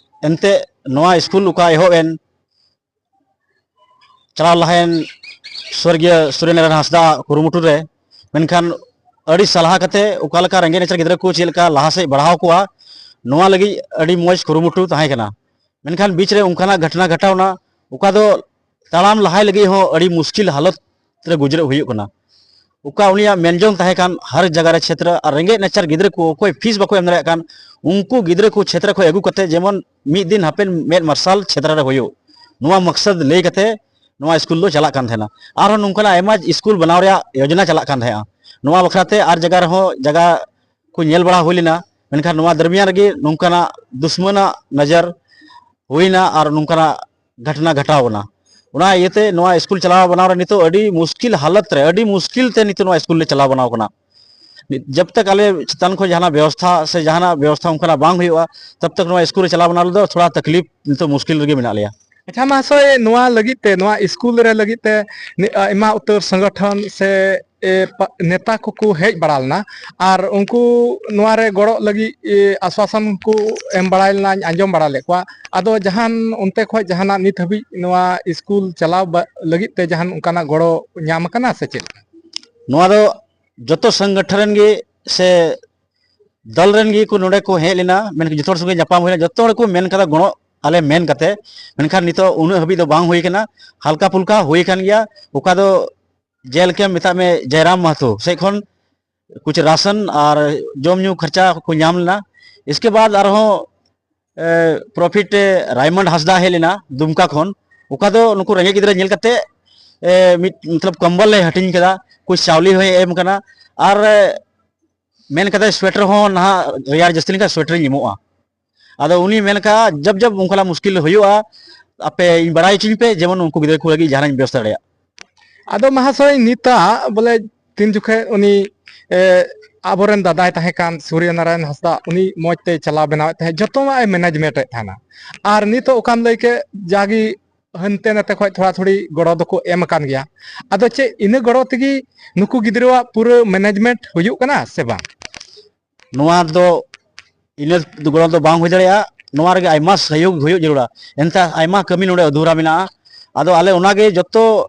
ᱮᱱᱛᱮᱫ ᱱᱚᱣᱟ ᱥᱠᱩᱞ ᱚᱠᱟ ᱮᱦᱚᱵ ᱮᱱ, ᱪᱟᱞᱟᱣ ᱞᱟᱦᱟᱭᱮᱱ ᱥᱚᱨᱜᱤᱭᱟᱹ ᱥᱩᱨᱮᱱᱫᱨᱚ ᱦᱟᱸᱥᱫᱟ ᱠᱩᱨᱩᱢᱩᱴᱩ ᱨᱮ, ᱢᱮᱱᱠᱷᱟᱱ ᱟᱹᱰᱤ ᱥᱟᱞᱦᱟ ᱠᱟᱛᱮ ᱚᱠᱟ ᱞᱮᱠᱟ ᱨᱮᱸᱜᱮᱡ ᱱᱟᱪᱟᱨ ᱜᱤᱫᱽᱨᱟᱹ ᱠᱚ ᱪᱮᱫ ᱞᱮᱠᱟ ᱞᱟᱦᱟ ᱥᱮᱫ ᱵᱟᱲᱦᱟᱣ ᱠᱚᱣᱟ, ᱱᱚᱣᱟ ᱞᱟᱹᱜᱤᱫ ᱟᱹᱰᱤ ᱢᱚᱡᱽ ᱠᱩᱨᱩᱢᱩᱴᱩ ᱛᱟᱦᱮᱸ ᱠᱟᱱᱟ᱾ ᱢᱮᱱᱠᱷᱟᱱ ᱵᱤᱪ ᱨᱮ ᱚᱱᱠᱟᱱᱟᱜ ᱜᱷᱚᱴᱚᱱᱟ ᱜᱷᱚᱴᱟᱣᱱᱟ, ᱚᱠᱟ ᱫᱚ ᱛᱟᱲᱟᱢ ᱞᱟᱦᱟᱭ ᱞᱟᱹᱜᱤᱫ ᱦᱚᱸ ᱟᱹᱰᱤ ᱢᱩᱥᱠᱤᱞ ᱦᱟᱞᱚᱛ ᱨᱮ ᱜᱩᱡᱨᱟᱹᱜ ᱦᱩᱭᱩᱜ ᱠᱟᱱᱟ᱾ ᱚᱠᱟ ᱩᱱᱤᱭᱟᱜ ᱢᱮᱱᱡᱚᱝ ᱛᱟᱦᱮᱸ ᱠᱟᱱ ᱦᱟᱨ ᱡᱟᱭᱜᱟ ᱨᱮ ᱪᱷᱮᱛᱨᱚ ᱟᱨ ᱨᱮᱸᱜᱮᱡ ᱱᱟᱪᱟᱨ ᱜᱤᱫᱽᱨᱟᱹ ᱠᱚ ᱚᱠᱚᱭ ᱯᱷᱤᱥ ᱵᱟᱠᱚ ᱮᱢ ᱫᱟᱲᱮᱭᱟᱜ ᱠᱟᱱ, ᱩᱱᱠᱩ ᱜᱤᱫᱽᱨᱟᱹ ᱠᱚ ᱪᱷᱮᱛᱨᱚ ᱠᱷᱚᱱ ᱟᱹᱜᱩ ᱠᱟᱛᱮ ᱡᱮᱢᱚᱱ ᱢᱤᱫ ᱫᱤᱱ ᱦᱟᱯᱮᱱ ᱢᱮᱫ ᱢᱟᱨᱥᱟᱞ ᱪᱷᱮᱛᱨᱚ ᱨᱮ ᱦᱩᱭᱩᱜ, ᱱᱚᱣᱟ ᱢᱚᱠᱥᱚᱫ ᱞᱟᱹᱭ ᱠᱟᱛᱮ ᱱᱚᱣᱟ ᱥᱠᱩᱞ ᱫᱚ ᱪᱟᱞᱟᱜ ᱠᱟᱱ ᱛᱟᱦᱮᱱᱟ᱾ ᱟᱨᱦᱚᱸ ᱱᱚᱝᱠᱟᱱᱟᱜ ᱟᱭᱢᱟ ᱥᱠᱩᱞ ᱵᱮᱱᱟᱣ ᱨᱮᱭᱟᱜ ᱭᱳᱡᱚᱱᱟ ᱪᱟᱞᱟᱜ ᱠᱟᱱ ᱛᱟᱦᱮᱸᱜᱼᱟ᱾ ᱱᱚᱣᱟ ᱵᱟᱠᱷᱨᱟ ᱛᱮ ᱟᱨ ᱡᱟᱭᱜᱟ ᱨᱮᱦᱚᱸ ᱡᱟᱭᱜᱟ ᱠᱚ ᱧᱮᱞ ᱵᱟᱲᱟ ᱦᱩᱭ ᱞᱮᱱᱟ, ᱢᱮᱱᱠᱷᱟᱱ ᱱᱚᱣᱟ ᱫᱚᱨᱢᱤᱭᱟᱱ ᱨᱮᱜᱮ ᱱᱚᱝᱠᱟᱱᱟᱜ ᱫᱩᱥᱢᱟᱱᱟᱜ ᱱᱚᱡᱚᱨ ᱦᱩᱭᱱᱟ ᱟᱨ ᱱᱚᱝᱠᱟᱱᱟᱜ ᱜᱷᱚᱴᱚᱱᱟ ᱜᱷᱚᱴᱟᱣ ᱮᱱᱟ᱾ ᱚᱱᱟ ᱤᱭᱟᱹᱛᱮ ᱱᱚᱣᱟ ᱥᱠᱩᱞ ᱪᱟᱞᱟᱣ ᱵᱮᱱᱟᱣ ᱨᱮ ᱱᱤᱛᱚᱜ ᱟᱹᱰᱤ ᱢᱩᱥᱠᱤᱞ ᱦᱟᱞᱚᱛ ᱨᱮ, ᱟᱹᱰᱤ ᱢᱩᱥᱠᱤᱞ ᱛᱮ ᱱᱤᱛᱚᱜ ᱱᱚᱣᱟ ᱥᱠᱩᱞ ᱞᱮ ᱪᱟᱞᱟᱣ ᱵᱮᱱᱟᱣ ᱠᱟᱱᱟ᱾ ᱡᱟᱵ ᱛᱟᱠ ᱟᱞᱮ ᱪᱮᱛᱟᱱ ᱠᱷᱚᱱ ᱡᱟᱦᱟᱱᱟᱜ ᱵᱮᱵᱚᱥᱛᱷᱟ ᱥᱮ ᱡᱟᱦᱟᱱᱟᱜ ᱵᱮᱵᱚᱥᱛᱷᱟ ᱚᱱᱠᱟᱱᱟᱜ ᱵᱟᱝ ᱦᱩᱭᱩᱜᱼᱟ, ᱛᱟᱵ ᱛᱟᱠ ᱱᱚᱣᱟ ᱥᱠᱩᱞ ᱨᱮ ᱪᱟᱞᱟᱣ ᱵᱮᱱᱟᱣ ᱨᱮᱫᱚ ᱛᱷᱚᱲᱟ ᱛᱟᱠᱞᱤᱯ, ᱱᱤᱛᱚᱜ ᱢᱩᱥᱠᱤᱞ ᱨᱮᱜᱮ ᱢᱮᱱᱟᱜ ᱞᱮᱭᱟ᱾ ᱟᱪᱪᱷᱟ ᱢᱟᱦᱟᱥᱚᱭ, ᱱᱚᱣᱟ ᱞᱟᱹᱜᱤᱫ ᱛᱮ, ᱱᱚᱣᱟ ᱥᱠᱩᱞ ᱨᱮ ᱞᱟᱹᱜᱤᱫ ᱛᱮ ᱱᱤ-, ᱟᱭᱢᱟ ᱩᱛᱟᱹᱨ ᱥᱚᱝᱜᱚᱴᱷᱚᱱ ᱥᱮ, ᱮ, ᱯᱟ-, ᱱᱮᱛᱟ ᱠᱚᱠᱚ ᱦᱮᱡ ᱵᱟᱲᱟ ᱞᱮᱱᱟ ᱟᱨ ᱩᱱᱠᱩ ᱱᱚᱣᱟ ᱨᱮ ᱜᱚᱲᱚᱜ ᱞᱟᱹᱜᱤᱫ, ᱮ, ᱟᱥᱣᱟᱥᱚᱱ ᱠᱚ ᱮᱢ ᱵᱟᱲᱟᱭ ᱞᱮᱱᱟᱧ ᱟᱸᱡᱚᱢ ᱵᱟᱲᱟ ᱞᱮᱫ ᱠᱚᱣᱟ᱾ ᱟᱫᱚ ᱡᱟᱦᱟᱱ ᱚᱱᱛᱮ ᱠᱷᱚᱱ ᱡᱟᱦᱟᱱᱟᱜ ᱱᱤᱛ ᱦᱟᱹᱵᱤᱡ ᱱᱚᱣᱟ ᱥᱠᱩᱞ ᱪᱟᱞᱟᱣ ᱵᱟ-, ᱞᱟᱹᱜᱤᱫ ᱛᱮ ᱡᱟᱦᱟᱱ ᱚᱱᱠᱟᱱᱟᱜ ᱜᱚᱲᱚ ᱧᱟᱢ ᱟᱠᱟᱱᱟ ᱥᱮ ᱪᱮᱫ? ᱱᱚᱣᱟ ᱫᱚ ᱡᱚᱛᱚ ᱥᱚᱝᱜᱚᱴᱷᱚᱱ ᱨᱮᱱ ᱜᱮ ᱥᱮ ᱫᱚᱞ ᱨᱮᱱ ᱜᱮ ᱠᱚ ᱱᱚᱰᱮ ᱠᱚ ᱦᱮᱡ ᱞᱮᱱᱟ, ᱢᱮᱱᱠᱷᱟᱱ ᱡᱚᱛᱚ ᱦᱚᱲ ᱥᱚᱸᱜᱮ ᱧᱟᱯᱟᱢ ᱦᱩᱭᱱᱟ, ᱡᱚᱛᱚ ᱦᱚᱲ ᱠᱚ ᱢᱮᱱ ᱠᱟᱫᱟ ᱜᱚᱲᱚ ᱟᱞᱮ ᱢᱮᱱ ᱠᱟᱛᱮ, ᱢᱮᱱᱠᱷᱟᱱ ᱱᱤᱛᱚᱜ ᱩᱱᱟᱹᱜ ᱦᱟᱹᱵᱤᱡ ᱫᱚ ᱵᱟᱝ ᱦᱩᱭ ᱠᱟᱱᱟ᱾ ᱦᱟᱞᱠᱟ ᱯᱩᱞᱠᱟ ᱦᱩᱭ ᱠᱟᱱ ᱜᱮᱭᱟ, ᱚᱠᱟ ᱫᱚ ᱡᱮᱞᱮᱠᱟ ᱢᱮᱛᱟᱜ ᱢᱮ ᱡᱚᱭᱨᱟᱢ ᱢᱟᱦᱟᱛᱚ ᱥᱮᱫ ᱠᱷᱚᱱ ᱠᱩᱪ ᱨᱟᱥᱚᱱ ᱟᱨ ᱡᱚᱢ ᱧᱩ ᱠᱷᱚᱨᱪᱟ ᱠᱚ ᱧᱟᱢ ᱞᱮᱱᱟ᱾ ᱤᱥᱠᱮ ᱵᱟᱫ ᱟᱨᱦᱚᱸ ᱯᱨᱚᱯᱷᱤᱴ ᱨᱟᱭᱢᱚᱱᱰ ᱦᱟᱸᱥᱫᱟ ᱦᱮᱡ ᱞᱮᱱᱟ ᱫᱩᱢᱠᱟ ᱠᱷᱚᱱ, ᱚᱠᱟ ᱫᱚ ᱱᱩᱠᱩ ᱨᱮᱸᱜᱮᱡ ᱜᱤᱫᱽᱨᱟᱹ ᱧᱮᱞ ᱠᱟᱛᱮ ᱢᱤᱫ ᱢᱚᱛᱞᱚᱵ ᱠᱚᱢᱵᱚᱞ ᱞᱮ ᱦᱟᱹᱴᱤᱧ ᱠᱟᱫᱟ, ᱠᱩᱪ ᱪᱟᱣᱞᱮ ᱦᱚᱸᱭ ᱮᱢ ᱠᱟᱱᱟ, ᱟᱨ ᱢᱮᱱ ᱠᱟᱫᱟᱭ ᱥᱳᱭᱮᱴᱟᱨ ᱦᱚᱸ ᱱᱟᱦᱟᱜ ᱨᱮᱭᱟᱲ ᱡᱟᱹᱥᱛᱤ ᱞᱮᱱᱠᱷᱟᱱ ᱥᱳᱭᱮᱴᱟᱨᱤᱧ ᱮᱢᱚᱜᱼᱟ᱾ ᱟᱫᱚ ᱩᱱᱤ ᱢᱮᱱ ᱠᱟᱜᱼᱟ ᱡᱟᱵ ᱡᱟᱵ ᱚᱱᱠᱟᱱᱟᱜ ᱢᱩᱥᱠᱤᱞ ᱦᱩᱭᱩᱜᱼᱟ, ᱟᱯᱮ ᱤᱧ ᱵᱟᱲᱟᱭ ᱦᱚᱪᱚᱧ ᱯᱮ, ᱡᱮᱢᱚᱱ ᱩᱱᱠᱩ ᱜᱤᱫᱽᱨᱟᱹ ᱠᱚ ᱞᱟᱹᱜᱤᱫ ᱡᱟᱦᱟᱱᱟᱜ ᱤᱧ ᱵᱮᱵᱚᱥᱛᱷᱟ ᱫᱟᱲᱮᱭᱟᱜ᱾ ᱟᱫᱚ ᱢᱟᱦᱟᱥᱚᱭ, ᱱᱤᱛᱟᱜ ᱵᱚᱞᱮ ᱛᱤᱱ ᱡᱚᱠᱷᱮᱡ ᱩᱱᱤ, ᱮ, ᱟᱵᱚᱨᱮᱱ ᱫᱟᱫᱟᱭ ᱛᱟᱦᱮᱸ ᱠᱟᱱ ᱥᱩᱨᱭᱚ ᱱᱟᱨᱟᱭᱚᱱ ᱦᱟᱸᱥᱫᱟ, ᱩᱱᱤ ᱢᱚᱡᱽ ᱛᱮᱭ ᱪᱟᱞᱟᱣ ᱵᱮᱱᱟᱣᱮᱫ ᱛᱟᱦᱮᱸᱫ, ᱡᱚᱛᱚᱣᱟᱜ ᱮ ᱢᱮᱱᱮᱡᱽᱢᱮᱱᱴ ᱮᱫ ᱛᱟᱦᱮᱱᱟ᱾ ᱟᱨ ᱱᱤᱛᱚᱜ ᱚᱠᱟᱢ ᱞᱟᱹᱭ ᱠᱮᱫ, ᱡᱟᱜᱮ ᱦᱟᱱᱛᱮ ᱱᱟᱛᱮ ᱠᱷᱚᱡ ᱛᱷᱚᱲᱟ ᱛᱷᱩᱲᱤ ᱜᱚᱲᱚ ᱫᱚᱠᱚ ᱮᱢ ᱟᱠᱟᱱ ᱜᱮᱭᱟ᱾ ᱟᱫᱚ ᱪᱮᱫ ᱤᱱᱟᱹ ᱜᱚᱲᱚ ᱛᱮᱜᱮ ᱱᱩᱠᱩ ᱜᱤᱫᱽᱨᱟᱹᱣᱟᱜ ᱯᱩᱨᱟᱹ ᱢᱮᱱᱮᱡᱽᱢᱮᱱᱴ ᱦᱩᱭᱩᱜ ᱠᱟᱱᱟ ᱥᱮ ᱵᱟᱝ? ᱱᱚᱣᱟ ᱫᱚ ᱤᱱᱟᱹ ᱜᱚᱲᱚ ᱫᱚ ᱵᱟᱝ ᱦᱩᱭ ᱫᱟᱲᱮᱭᱟᱜᱼᱟ᱾ ᱱᱚᱣᱟ ᱨᱮᱜᱮ ᱟᱭᱢᱟ ᱥᱚᱦᱭᱳᱜᱽ ᱦᱩᱭᱩᱜ ᱡᱟᱹᱨᱩᱲᱟ, ᱮᱱᱛᱮ ᱟᱭᱢᱟ ᱠᱟᱹᱢᱤ ᱱᱚᱰᱮ ᱟᱫᱷᱩᱨᱟ ᱢᱮᱱᱟᱜᱼᱟ᱾ ᱟᱫᱚ ᱟᱞᱮ ᱚᱱᱟᱜᱮ ᱡᱚᱛᱚ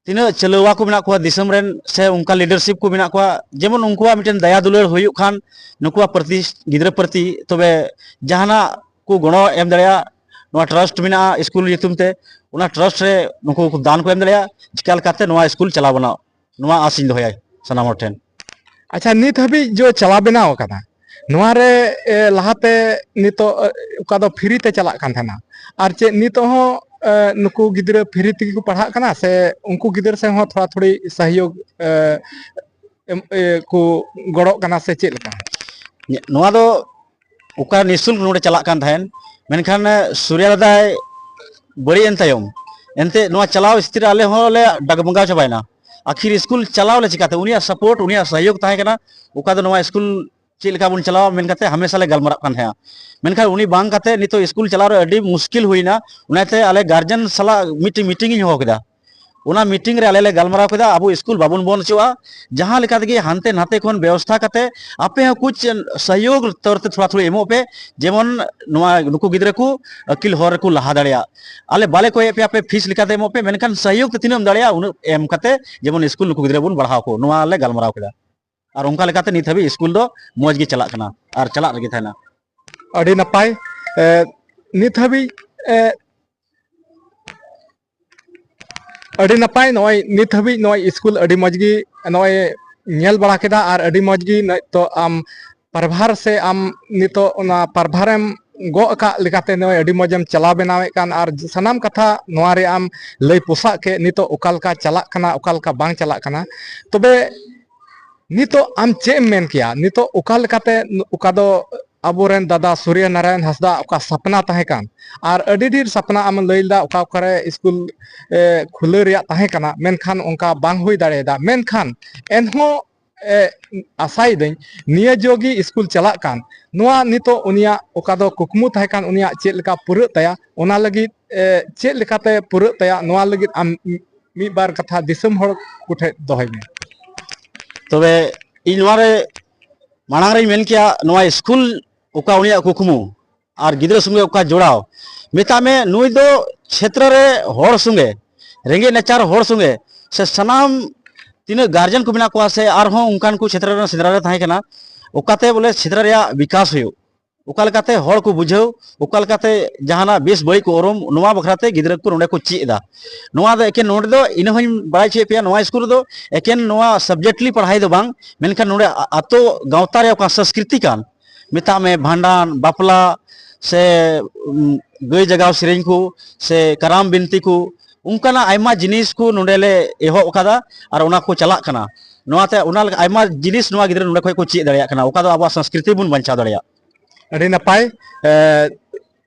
ᱛᱤᱱᱟᱹᱜ ᱪᱟᱹᱞᱣᱟ ᱠᱚ ᱢᱮᱱᱟᱜ ᱠᱚᱣᱟ ᱫᱤᱥᱚᱢ ᱨᱮᱱ ᱥᱮ ᱚᱱᱠᱟ ᱞᱤᱰᱟᱨᱥᱤᱯ ᱠᱚ ᱢᱮᱱᱟᱜ ᱠᱚᱣᱟ, ᱡᱮᱢᱚᱱ ᱩᱱᱠᱩᱣᱟᱜ ᱢᱤᱫᱴᱮᱱ ᱫᱟᱭᱟ ᱫᱩᱞᱟᱹᱲ ᱦᱩᱭᱩᱜ ᱠᱷᱟᱱ ᱱᱩᱠᱩᱣᱟᱜ ᱯᱨᱚᱛᱤ, ᱜᱤᱫᱽᱨᱟᱹ ᱯᱨᱚᱛᱤ ᱛᱚᱵᱮ ᱡᱟᱦᱟᱱᱟᱜ ᱠᱚ ᱜᱚᱲᱚ ᱮᱢ ᱫᱟᱲᱮᱭᱟᱜᱼᱟ᱾ ᱱᱚᱣᱟ ᱴᱨᱟᱥᱴ ᱢᱮᱱᱟᱜᱼᱟ ᱥᱠᱩᱞ ᱧᱩᱛᱩᱢ ᱛᱮ, ᱚᱱᱟ ᱴᱨᱟᱥᱴ ᱨᱮ ᱱᱩᱠᱩ ᱠᱚ ᱫᱟᱱ ᱠᱚ ᱮᱢ ᱫᱟᱲᱮᱭᱟᱜᱼᱟ᱾ ᱪᱤᱠᱟ ᱞᱮᱠᱟᱛᱮ ᱱᱚᱣᱟ ᱥᱠᱩᱞ ᱪᱟᱞᱟᱣ ᱜᱟᱱᱚᱜ, ᱱᱚᱣᱟ ᱟᱥ ᱤᱧ ᱫᱚᱦᱚᱭᱟ ᱥᱟᱱᱟᱢ ᱦᱚᱲ ᱴᱷᱮᱱ᱾ ᱟᱪᱪᱷᱟ, ᱱᱤᱛ ᱦᱟᱹᱵᱤᱡ ᱡᱚ ᱪᱟᱞᱟᱣ ᱵᱮᱱᱟᱣ ᱟᱠᱟᱱᱟ, ᱱᱚᱣᱟ ᱨᱮ, ᱮ, ᱞᱟᱦᱟᱛᱮ ᱱᱤᱛᱚᱜ, ᱮ, ᱚᱠᱟ ᱫᱚ ᱯᱷᱨᱤ ᱛᱮ ᱪᱟᱞᱟᱜ ᱠᱟᱱ ᱛᱟᱦᱮᱱᱟ, ᱟᱨ ᱪᱮᱫ ᱱᱤᱛᱚᱜ ᱦᱚᱸ, ᱮ, ᱱᱩᱠᱩ ᱜᱤᱫᱽᱨᱟᱹ ᱯᱷᱨᱤ ᱛᱮᱜᱮ ᱠᱚ ᱯᱟᱲᱦᱟᱜ ᱠᱟᱱᱟ ᱥᱮ ᱩᱱᱠᱩ ᱜᱤᱫᱽᱨᱟᱹ ᱥᱮᱫ ᱦᱚᱸ ᱛᱷᱚᱲᱟ ᱛᱷᱩᱲᱤ ᱥᱚᱦᱭᱳᱜᱽ, ᱮ, ᱮᱢ, ᱮ, ᱠᱚ ᱜᱚᱲᱚᱜ ᱠᱟᱱᱟ ᱥᱮ ᱪᱮᱫ ᱞᱮᱠᱟ? ᱱᱚᱣᱟ ᱫᱚ ᱚᱠᱟ ᱱᱤᱥᱩᱞᱠ ᱱᱚᱰᱮ ᱪᱟᱞᱟᱜ ᱠᱟᱱ ᱛᱟᱦᱮᱸᱱ, ᱢᱮᱱᱠᱷᱟᱱ ᱥᱩᱨᱭᱟ ᱫᱟᱫᱟᱭ ᱵᱟᱹᱲᱤᱡ ᱮᱱ ᱛᱟᱭᱚᱢ, ᱮᱱᱛᱮ ᱱᱚᱣᱟ ᱪᱟᱞᱟᱣ ᱥᱛᱷᱤᱛᱤ ᱨᱮ ᱟᱞᱮ ᱦᱚᱸᱞᱮ ᱰᱟᱜᱢᱟᱜᱟᱣ ᱪᱟᱵᱟᱭᱮᱱᱟ᱾ ᱟᱹᱠᱷᱤᱨ ᱥᱠᱩᱞ ᱪᱟᱞᱟᱣ ᱞᱮ ᱪᱤᱠᱟᱹᱛᱮ? ᱩᱱᱤᱭᱟᱜ ᱥᱟᱯᱳᱨᱴ, ᱩᱱᱤᱭᱟᱜ ᱥᱚᱦᱭᱳᱜᱽ ᱛᱟᱦᱮᱸ ᱠᱟᱱᱟ, ᱚᱠᱟ ᱫᱚ ᱱᱚᱣᱟ ᱥᱠᱩᱞ ᱪᱮᱫ ᱞᱮᱠᱟ ᱵᱚᱱ ᱪᱟᱞᱟᱣᱟ ᱢᱮᱱ ᱠᱟᱛᱮ ᱦᱟᱢᱮᱥᱟ ᱞᱮ ᱜᱟᱞᱢᱟᱨᱟᱜ ᱠᱟᱱ ᱛᱟᱦᱮᱸᱜᱼᱟ᱾ ᱢᱮᱱᱠᱷᱟᱱ ᱩᱱᱤ ᱵᱟᱝ ᱠᱟᱛᱮ ᱱᱤᱛᱚᱜ ᱥᱠᱩᱞ ᱪᱟᱞᱟᱣ ᱨᱮ ᱟᱹᱰᱤ ᱢᱩᱥᱠᱤᱞ ᱦᱩᱭᱱᱟ᱾ ᱚᱱᱟᱛᱮ ᱟᱞᱮ ᱜᱟᱨᱡᱮᱱ ᱥᱟᱞᱟᱜ ᱢᱤᱫᱴᱮᱱ ᱢᱤᱴᱤᱝ ᱤᱧ ᱦᱚᱦᱚ ᱠᱮᱫᱟ᱾ ᱚᱱᱟ ᱢᱤᱴᱤᱝ ᱨᱮ ᱟᱞᱮ ᱞᱮ ᱜᱟᱞᱢᱟᱨᱟᱣ ᱠᱮᱫᱟ, ᱟᱵᱚ ᱥᱠᱩᱞ ᱵᱟᱵᱚᱱ ᱵᱚᱱᱫ ᱦᱚᱪᱚᱣᱟᱜᱼᱟ, ᱡᱟᱦᱟᱸ ᱞᱮᱠᱟ ᱛᱮᱜᱮ ᱦᱟᱱᱛᱮ ᱱᱟᱛᱮ ᱠᱷᱚᱱ ᱵᱮᱵᱚᱥᱛᱷᱟ ᱠᱟᱛᱮ ᱟᱯᱮ ᱦᱚᱸ ᱠᱩᱪ ᱥᱚᱦᱭᱳᱜᱽ ᱛᱚᱨ ᱛᱮ ᱛᱷᱚᱲᱟ ᱛᱷᱚᱲᱤ ᱮᱢᱚᱜ ᱯᱮ, ᱡᱮᱢᱚᱱ ᱱᱚᱣᱟ ᱱᱩᱠᱩ ᱜᱤᱫᱽᱨᱟᱹ ᱠᱚ ᱟᱹᱠᱤᱞ ᱦᱚᱨ ᱨᱮᱠᱚ ᱞᱟᱦᱟ ᱫᱟᱲᱮᱭᱟᱜ᱾ ᱟᱞᱮ ᱵᱟᱞᱮ ᱠᱚᱭᱮᱫ ᱯᱮᱭᱟ ᱟᱯᱮ ᱯᱷᱤᱥ ᱞᱮᱠᱟᱛᱮ ᱮᱢᱚᱜ ᱯᱮ, ᱢᱮᱱᱠᱷᱟᱱ ᱥᱚᱦᱭᱳᱜᱽ ᱛᱮ ᱛᱤᱱᱟᱹᱜ ᱮᱢ ᱫᱟᱲᱮᱭᱟᱜᱼᱟ ᱩᱱᱟᱹᱜ ᱮᱢ ᱠᱟᱛᱮ ᱡᱮᱢᱚᱱ ᱥᱠᱩᱞ ᱱᱩᱠᱩ ᱜᱤᱫᱽᱨᱟᱹ ᱵᱚᱱ ᱵᱟᱲᱦᱟᱣ ᱠᱚ, ᱱᱚᱣᱟ ᱞᱮ ᱜᱟᱞᱢᱟᱨᱟᱣ ᱠᱮᱫᱟ᱾ ᱟᱨ ᱚᱱᱠᱟ ᱞᱮᱠᱟᱛᱮ ᱱᱤᱛ ᱦᱟᱹᱵᱤᱡ ᱥᱠᱩᱞ ᱫᱚ ᱢᱚᱡᱽ ᱜᱮ ᱪᱟᱞᱟᱜ ᱠᱟᱱᱟ ᱟᱨ ᱪᱟᱞᱟᱜ ᱨᱮᱜᱮ ᱛᱟᱦᱮᱱᱟ᱾ ᱟᱹᱰᱤ ᱱᱟᱯᱟᱭ᱾ ᱮ, ᱱᱤᱛ ᱦᱟᱹᱵᱤᱡ ᱮ, ᱟᱹᱰᱤ ᱱᱟᱯᱟᱭ᱾ ᱱᱚᱜᱼᱚᱭ ᱱᱤᱛ ᱦᱟᱹᱵᱤᱡ ᱱᱚᱜᱼᱚᱭ ᱥᱠᱩᱞ ᱟᱹᱰᱤ ᱢᱚᱡᱽ ᱜᱮ ᱱᱚᱜᱼᱚᱭ ᱧᱮᱞ ᱵᱟᱲᱟ ᱠᱮᱫᱟ, ᱟᱨ ᱟᱹᱰᱤ ᱢᱚᱡᱽ ᱜᱮ ᱱᱤᱛᱚᱜ ᱟᱢ ᱯᱟᱨᱵᱷᱟᱨ ᱥᱮ ᱟᱢ ᱱᱤᱛᱚᱜ ᱚᱱᱟ ᱯᱟᱨᱵᱷᱟᱨᱮᱢ ᱜᱚᱜ ᱟᱠᱟᱫ ᱞᱮᱠᱟᱛᱮ ᱱᱚᱜᱼᱚᱭ ᱟᱹᱰᱤ ᱢᱚᱡᱮᱢ ᱪᱟᱞᱟᱣ ᱵᱮᱱᱟᱣᱮᱫ ᱠᱟᱱ, ᱟᱨ ᱥᱟᱱᱟᱢ ᱠᱟᱛᱷᱟ ᱱᱚᱣᱟ ᱨᱮ ᱟᱢ ᱞᱟᱹᱭ ᱯᱚᱥᱟᱜ ᱠᱮᱫ, ᱱᱤᱛᱚᱜ ᱚᱠᱟ ᱞᱮᱠᱟ ᱪᱟᱞᱟᱜ ᱠᱟᱱᱟ, ᱚᱠᱟ ᱞᱮᱠᱟ ᱵᱟᱝ ᱪᱟᱞᱟᱜ ᱠᱟᱱᱟ᱾ ᱛᱚᱵᱮ ᱱᱤᱛᱚᱜ ᱟᱢ ᱪᱮᱫ ᱮᱢ ᱢᱮᱱ ᱠᱮᱭᱟ? ᱱᱤᱛᱚᱜ ᱚᱠᱟ ᱞᱮᱠᱟᱛᱮ, ᱚᱠᱟ ᱫᱚ ᱟᱵᱚᱨᱮᱱ ᱫᱟᱫᱟ ᱥᱩᱨᱭᱚ ᱱᱟᱨᱟᱭᱚᱱ ᱦᱟᱸᱥᱫᱟ ᱚᱠᱟ ᱥᱟᱯᱱᱟ ᱛᱟᱦᱮᱸ ᱠᱟᱱ, ᱟᱨ ᱟᱹᱰᱤ ᱰᱷᱮᱨ ᱥᱟᱯᱱᱟ ᱟᱢᱮᱢ ᱞᱟᱹᱭ ᱞᱮᱫᱟ, ᱚᱠᱟ ᱚᱠᱟᱨᱮ ᱥᱠᱩᱞ ᱮ, ᱠᱷᱩᱞᱟᱹᱣ ᱨᱮᱭᱟᱜ ᱛᱟᱦᱮᱸ ᱠᱟᱱᱟ, ᱢᱮᱱᱠᱷᱟᱱ ᱚᱱᱠᱟ ᱵᱟᱝ ᱦᱩᱭ ᱫᱟᱲᱮᱭᱟᱫᱟ᱾ ᱢᱮᱱᱠᱷᱟᱱ ᱮᱱᱦᱚᱸ ᱮ, ᱟᱥᱟᱭᱮᱫᱟᱹᱧ ᱱᱤᱭᱟᱹ ᱡᱚ ᱜᱮ ᱥᱠᱩᱞ ᱪᱟᱞᱟᱜ ᱠᱟᱱ, ᱱᱚᱣᱟ ᱱᱤᱛᱚᱜ ᱩᱱᱤᱭᱟᱜ ᱚᱠᱟ ᱫᱚ ᱠᱩᱠᱢᱩ ᱛᱟᱦᱮᱸ ᱠᱟᱱ, ᱩᱱᱤᱭᱟᱜ ᱪᱮᱫ ᱞᱮᱠᱟ ᱯᱩᱨᱟᱹᱜ ᱛᱟᱭᱟ, ᱚᱱᱟ ᱞᱟᱹᱜᱤᱫ ᱮ, ᱪᱮᱫ ᱞᱮᱠᱟᱛᱮ ᱯᱩᱨᱟᱹᱜ ᱛᱟᱭᱟ, ᱱᱚᱣᱟ ᱞᱟᱹᱜᱤᱫ ᱟᱢ ᱢᱤᱫ ᱵᱟᱨ ᱠᱟᱛᱷᱟ ᱫᱤᱥᱚᱢ ᱦᱚᱲ ᱠᱚᱴᱷᱮᱱ ᱫᱚᱦᱚᱭ ᱢᱮ᱾ ᱛᱚᱵᱮ ᱤᱧ ᱱᱚᱣᱟ ᱨᱮ ᱢᱟᱲᱟᱝ ᱨᱮᱧ ᱢᱮᱱ ᱠᱮᱭᱟ, ᱱᱚᱣᱟ ᱥᱠᱩᱞ ᱚᱠᱟ ᱩᱱᱤᱭᱟᱜ ᱠᱩᱠᱢᱩ ᱟᱨ ᱜᱤᱫᱽᱨᱟᱹ ᱥᱚᱸᱜᱮ ᱚᱠᱟ ᱡᱚᱲᱟᱣ, ᱢᱮᱛᱟᱜ ᱢᱮ ᱱᱩᱭ ᱫᱚ ᱪᱷᱮᱛᱨᱚ ᱨᱮ ᱦᱚᱲ ᱥᱚᱸᱜᱮ, ᱨᱮᱸᱜᱮᱡ ᱱᱟᱪᱟᱨ ᱦᱚᱲ ᱥᱚᱸᱜᱮ ᱥᱮ ᱥᱟᱱᱟᱢ ᱛᱤᱱᱟᱹᱜ ᱜᱟᱨᱡᱮᱱ ᱠᱚ ᱢᱮᱱᱟᱜ ᱠᱚᱣᱟ ᱥᱮ ᱟᱨᱦᱚᱸ ᱚᱱᱠᱟᱱ ᱠᱚ ᱪᱷᱮᱛᱨᱚ ᱨᱮ ᱥᱮᱸᱫᱽᱨᱟ ᱨᱮ ᱛᱟᱦᱮᱸ ᱠᱟᱱᱟ, ᱚᱠᱟᱛᱮ ᱵᱚᱞᱮ ᱪᱷᱮᱛᱨᱚ ᱨᱮᱭᱟᱜ ᱵᱤᱠᱟᱥ ᱦᱩᱭᱩᱜ, ᱚᱠᱟ ᱞᱮᱠᱟᱛᱮ ᱦᱚᱲ ᱠᱚ ᱵᱩᱡᱷᱟᱹᱣ, ᱚᱠᱟ ᱞᱮᱠᱟᱛᱮ ᱡᱟᱦᱟᱱᱟᱜ ᱵᱮᱥ ᱵᱟᱹᱲᱤᱡ ᱠᱚ ᱩᱨᱩᱢ, ᱱᱚᱣᱟ ᱵᱟᱠᱷᱨᱟ ᱛᱮ ᱜᱤᱫᱽᱨᱟᱹ ᱠᱚ ᱱᱚᱰᱮ ᱠᱚ ᱪᱮᱫ ᱮᱫᱟ᱾ ᱱᱚᱣᱟ ᱫᱚ ᱮᱠᱮᱱ ᱱᱚᱰᱮ ᱫᱚ ᱤᱱᱟᱹ ᱦᱚᱸᱧ ᱵᱟᱲᱟᱭ ᱦᱚᱪᱚᱭᱮᱫ ᱯᱮᱭᱟ, ᱱᱚᱣᱟ ᱥᱠᱩᱞ ᱨᱮᱫᱚ ᱮᱠᱮᱱ ᱱᱚᱣᱟ ᱥᱟᱵᱡᱮᱠᱴᱞᱤ ᱯᱟᱲᱦᱟᱣ ᱫᱚ ᱵᱟᱝ, ᱢᱮᱱᱠᱷᱟᱱ ᱱᱚᱰᱮ ᱟ- ᱟᱛᱳ ᱜᱟᱶᱛᱟ ᱨᱮᱭᱟᱜ ᱚᱠᱟ ᱥᱚᱝᱥᱠᱨᱤᱛᱤ ᱠᱟᱱ, ᱢᱮᱛᱟᱜ ᱢᱮ ᱵᱷᱟᱸᱰᱟᱱ, ᱵᱟᱯᱞᱟ, ᱥᱮ ᱩᱢ, ᱜᱟᱹᱭ ᱡᱟᱜᱟᱣ ᱥᱮᱨᱮᱧ ᱠᱚ, ᱥᱮ ᱠᱟᱨᱟᱢ ᱵᱤᱱᱛᱤ ᱠᱚ, ᱚᱱᱠᱟᱱᱟᱜ ᱟᱭᱢᱟ ᱡᱤᱱᱤᱥ ᱠᱚ ᱱᱚᱰᱮ ᱞᱮ ᱮᱦᱚᱵ ᱟᱠᱟᱫᱟ ᱟᱨ ᱚᱱᱟ ᱠᱚ ᱪᱟᱞᱟᱜ ᱠᱟᱱᱟ᱾ ᱱᱚᱣᱟᱛᱮ ᱚᱱᱟ ᱞᱮᱠᱟ ᱟᱭᱢᱟ ᱡᱤᱱᱤᱥ ᱱᱚᱣᱟ ᱜᱤᱫᱽᱨᱟᱹ ᱱᱚᱰᱮ ᱠᱷᱚᱱ ᱠᱚ ᱪᱮᱫ ᱫᱟᱲᱮᱭᱟᱜ ᱠᱟᱱᱟ, ᱚᱠᱟ ᱫᱚ ᱟᱵᱚᱣᱟᱜ ᱥᱚᱝᱥᱠᱨᱤᱛᱤ ᱵᱚᱱ ᱵᱟᱧᱪᱟᱣ ᱫᱟᱲᱮᱭᱟᱜ᱾ ᱟᱹᱰᱤ ᱱᱟᱯᱟᱭ᱾ ᱮ,